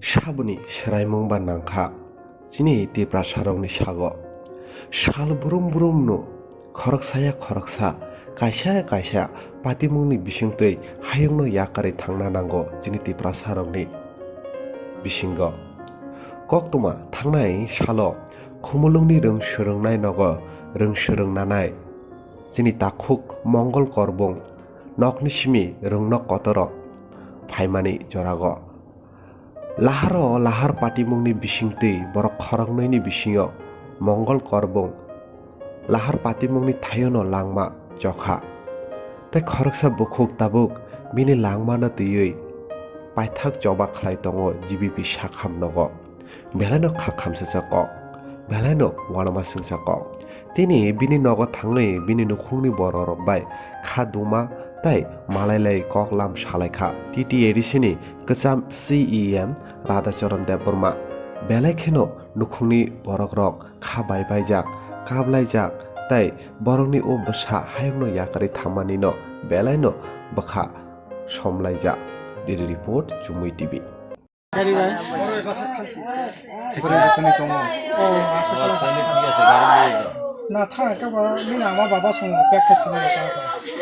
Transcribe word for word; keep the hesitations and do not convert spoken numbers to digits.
Saboni swraimung ba nangkha chini Tiprasarokni sago. Sal brum brum no khoroksa ya khoroksa, kaisa kaisa patimungni bisingtwi hayungno yakarwi thangna nango chini Tiprasarokni bisingo. Koktwma thangnai salo Khumulwngni rwng swrwngnai nogo rwng swrwng nanai chini takhuk Mongol Korbung nokni simi rwngno kotoro phaimani jorago. Laharo lahar patimungni bisingtwi borok khoroknwini bisingo Mongol Korbung lahar patimungni thaiono langma chokha. Tei khoroksa bukhuk tabuk bini langmano twiwi paithak choba khlai tongo G B P sakham nogo. Belaino kha khamsasa kok, belaino uanama swngsa kok. Tini bini nogo thangwi bini nukhungni bororok bai kha duma tei malailai kok lam salaikha. T T A D C ni kwcham C E M Radhacharan Debbarma belai kheno nukhungni borokrok kha baibaijak, kablaijak tei borokni o bwsa hayungno yakarwi thamanino belaino bwkha somlaijak. Daily Report, Chumui T V. গাড়ি ভাই। ঠিক আছে, তুমি কমাও। ও, আচ্ছা, ঠিক আছে। না, থাক, একেবারে, আমি না, আমার বাবা সঙ্গে ব্যাগ থাকতে পারে, তাও পারে।